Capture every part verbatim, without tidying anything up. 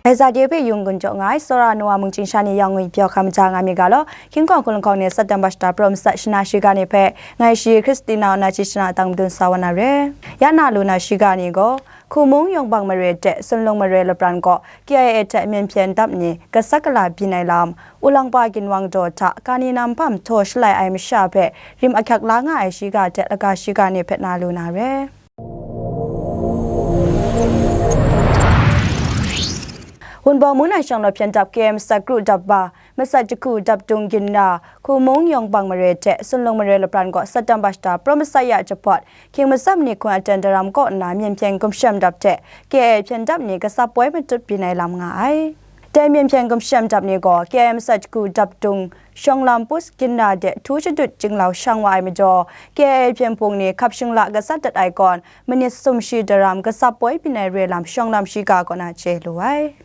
Ai za de hpe yung gun jaw nga ai, Sora Noa Mungchin sha ni yang ngwi pyaw hkam ja nga mi ga law, King Kong Hkun Lahkawng ni September shata pra masat shana shiga ni hpe, ngai shi Christina Onachi shana tang madun sa wa na re. Ya na lu na shiga ni gaw, Hku mung yawng bang mare hte Sunlung mare lapran kaw K I A hte myen hpyen dap ni gasat gala byin ai lam, Ulangba ginwang daw hta kani nam hpam htaw shalai ai masha hpe rim ahkyak la nga ai shiga hte laga shiga ni hpe na lu na re. Wunpawng mung nang shawng law hpyen dap K M sat kru dap ba, masat jahku dap dung ginra, Hku mung yawng bang mare hte Sunlung mare lapran kaw September shata pra masat ya jahpawt, hkying matsam ni hkun aten daram kaw nna myen hpyen gumshem dap hte K I A hpyen dap ni gasat poi matut byin ai lam nga ai. Dai myen hpyen gumshem dap ni gaw K I A masat jahku dap dung shawng lam pus ginra de htu shadut jinglau shang wa ai majaw, K I A hpyen hpung ni hkap shingla gasat dat ai kawn, manit sumshi daram gasat poi byin ai re lam shawng lam shiga kaw na chye lu ai.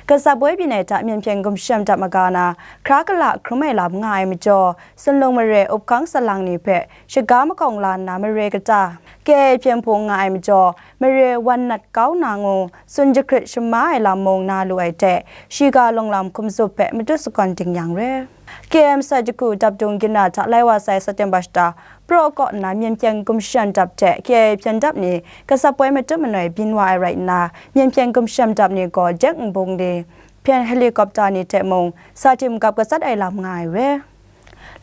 Gasat poi byin ai hta myen hpyen gumshem dap maga na, hkra gala hkrum ai lam nga ai majaw, Sunlung mare up hkang salang ni hpe shaga makawng la nna mare kata, K I A hpyen hpung nga ai majaw, mare wan nat kau na ngu tsun jahkrit shama ai lam mung na lu ai hte, shiga lawng lam hkum zup hpe matut sakawn ding yang re. K M sat jahku dap dung ginra hta lai wa sai September shata, praw kaw nna myen hpyen gumshem dap hte K I A hpyen dap ni gasat poi matut manoi byin wa ai rai nna, myen hpyen gumshem dap ni gaw jet nbung ni, hpyen helicopter ni hte mung sa tim gap gasat ai lam nga ai re.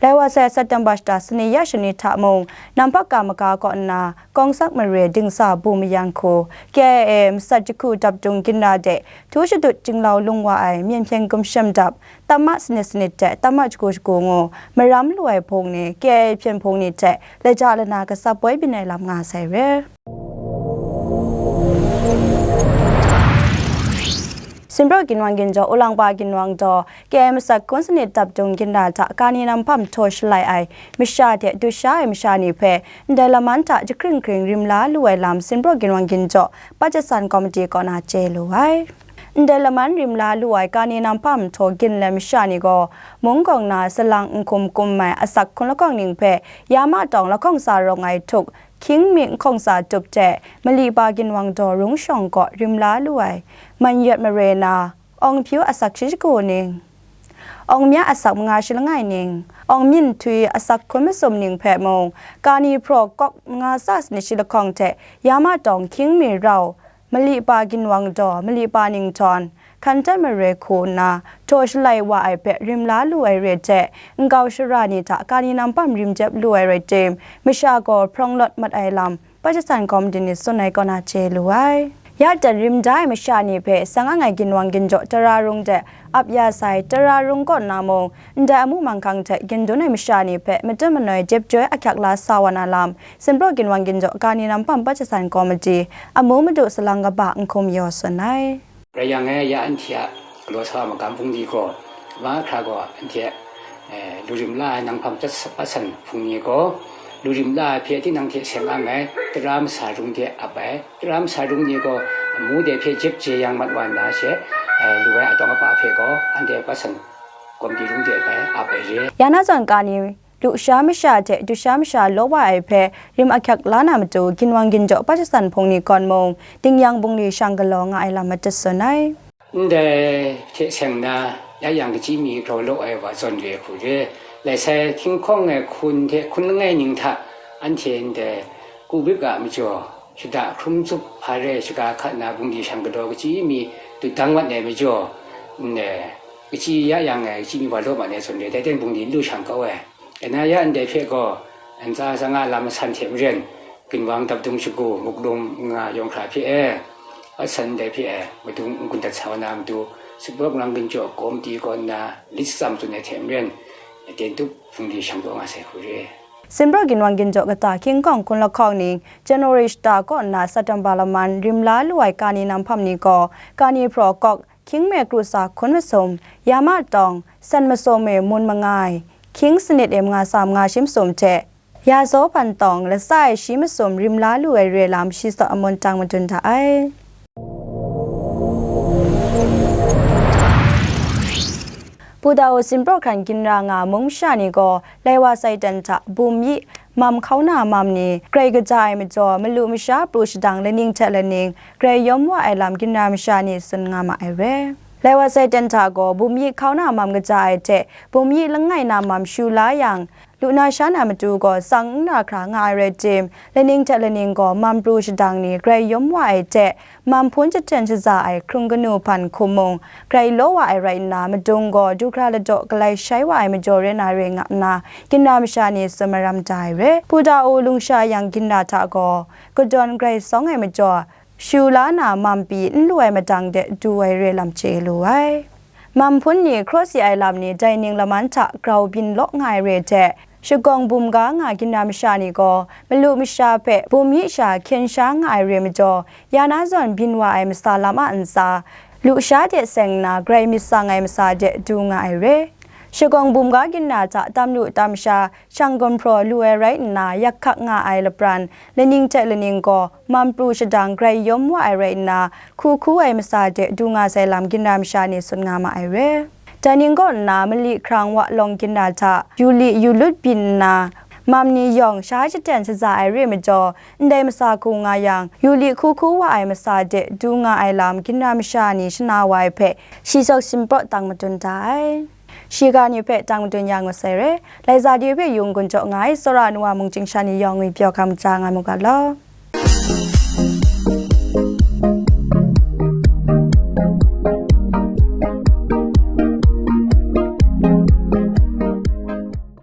Lai wa sai September shata sani ya shani hta mung, nam hpaka maga kaw nna, Kawngsak mare dingsa bu mayan hku, K I A masat jahku dap dung ginra de, htu shadut jinglau lung wa ai myen hpyen gumshem dap, tamma sanit sanit hte tamma jahku jahku ngu, maram lu ai hpung ni, K I A hpyen hpung ni hte laja lana gasat poi byin ai lam nga sai re. Sinpraw ginwang ginjaw, Ulangba ginwang daw, K I A masat hkun sanit dap dung ginra hta kani nam hpam htaw shalai ai masha hte du sha ai masha ni hpe, ndai laman hta jahkring hkring rim la lu ai lam Sinpraw ginwang ginjaw, Pajasan Komiti kaw na chye lu ai. Ndai laman rim la lu ai kani nam hpam htaw ginlai masha ni gaw, mung gawng na salang nhkum kum ai asak hkun lahkawng ning hpe, Yama tawng lahkawng sa rawng ai htuk, hkying mi nhkawng sa tup hte, Malipa ginwang daw rung shawng kaw rim la lu ai, man yawt mare na, awng hpyu asak shi shagu ning, awng mya asak manga shi langai ning, awng myin htwi asak hkun masum ning hpe mung, kani hpraw kawk manga sa sanit shi lahkawng hte, Yama tawng hkying mi rau, Malipa ginwang daw, Malipa ningtawn, hkan hten mare hku nna, htaw shalai wa ai hpe rim la lu ai re hte, nkau shara ni hta kani nam hpam rim jep lu ai rai tim, masha gaw hprawng lawt mat ai lam, Pajasan Komiti ni tsun ai kaw na chye lu ai. Ya ten rim da ai masha ni hpe sang ang ai ginwang ginjaw tara rung de ap ya sai, tara rung kaw nna mung, ndai amu manghkang hte gindun ai masha ni hpe matut manoi jep joi ahkyak la sa wa na lam, Sinpraw ginwang ginjaw kani nam hpam Pajasan Komiti, amu madu salang kaba nhkum yaw tsun ai. Rai yang e, ya anhte a galaw sa wa magam bungli gaw, mahkra gaw anhte, eh, lu rim la ai nang hpam Pajasan hpung ni gaw, lu rim la ai hpe tinang hte seng ang ai, tara masa rung de ap ai, tara masa rung ni gaw, amu de hpe jep je yang mat wa nna she, eh, lu ai atawng apa hpe gaw, anhte Pajasan Komiti rung de ap ai, ap ai re. Ya na zawn kani, lusha masha hte dusha masha law wa ai hpe rim ahkyak la na matu, ginwang ginjaw Pajasan hpung ni kawn mung, dingyang bungli shang galaw nga ai lam matut tsun ai. Ndai hte seng na, ya yang kachyi mi grau law ai wa zawn re hku re, lai sai hkinghkawng ai hkun hte hkun langai ning hta, anhte ndai kubik a majaw, shada hkrum tsup hpa re shaga hkat na bungli shang galaw kachyi mi dudang mat ai majaw, ndai kachyi ya yang ai kachyi mi wa law mat ai zawn re, dai ten bungli n lu shang kau ai. Dai na ya ndai hpe gaw, ntsa tsang a lam masan hte maren, ginwang dapdung shagu, muklum nga yawng hkra hpe e, Pajasan ndai hpe e, madung n-gun dat sa wa na matu, Sinpraw ginwang ginjaw Komiti kaw nna lit tsam tsun ai hte maren, ten tup bungli shang taw nga sai hku re. Sinpraw ginwang ginjaw kata hkinghkawng hkun lahkawng ning, January shata kaw nna September laman rim la lu ai kani nam hpam ni gaw, kani hpraw kawk, hkying me kru sa hkun masum, Yama tawng, san masum e mun mangai, hkying sanit e manga sa manga shi masum hte, ya zaw hpan tawng, latsa e shi masum rim la lu ai re lam shi tsaw amun tang madun da ai. Pudau Sinpraw hkran ginra nga mung masha ni gaw, lai wa sai ten hta bum yi, mam hkauna mam ni grai kaja ai majaw, malu masha pru shadang laning hte laning grai yawm wa ai lam ginra masha ni tsun nga ma ai re. Lai wa sai ten hta gaw, bumyi hkauna mam kaja ai hte bumyi langai na mam shu la yang, lu na sha na matu gaw tsang n ra hkra nga ai rai tim, laning hte laning gaw mam pru shadang ni grai yawm wa ai hte, mam hpun jahten shaza ai hkrung kanu hpan hkum mung grai law wa ai rai nna, madung gaw du hkra ladaw galai shai wa ai majaw re na re nga nna, ginra masha ni tsun maram da ai re. Pudau lungsha yang ginra hta gaw, kadawn grai sawng ai majaw, shu la na mam pyi n lu ai madang de du ai re lam chye lu ai. Mam hpun ni hkraw si ai lam ni dai ning laman hta grau byin law nga ai re hte, shagawng bum ga nga ginra masha ni gaw, malu masha hpe bum yi sha hkyen sha nga ai re majaw, ya na zawn byin wa ai masa lam a ntsa, lu sha de seng nna grai myit tsang ai masa de du nga ai re. Shagawng bum ga ginra hta tam lu tam sha, shang gumhpraw lu ai rai nna, yak hkak nga ai lapran, laning hte laning gaw, mam pru shadang grai yawm wa ai rai nna, hku hku ai masa de du nga sai lam ginra masha ni tsun nga ma ai re. Dai ning kaw nna, mali hkrang wa lawng ginra hta, yu li yu lut byin nna, mam ni yawng sha shaten shaza ai re majaw, ndai masa hku nga yang, yu li hku hku wa ai masa de du nga ai lam ginra masha ni shana wa ai hpe, shi sawk shin praw tang madun da ai. Shiga ni hpe tang madun ya ngut sai re. Lai za de hpe yung gun jaw nga ai, tsawra nuwa mung chyingsha ni yawng ngwi pyaw hkam ja nga mu ga law.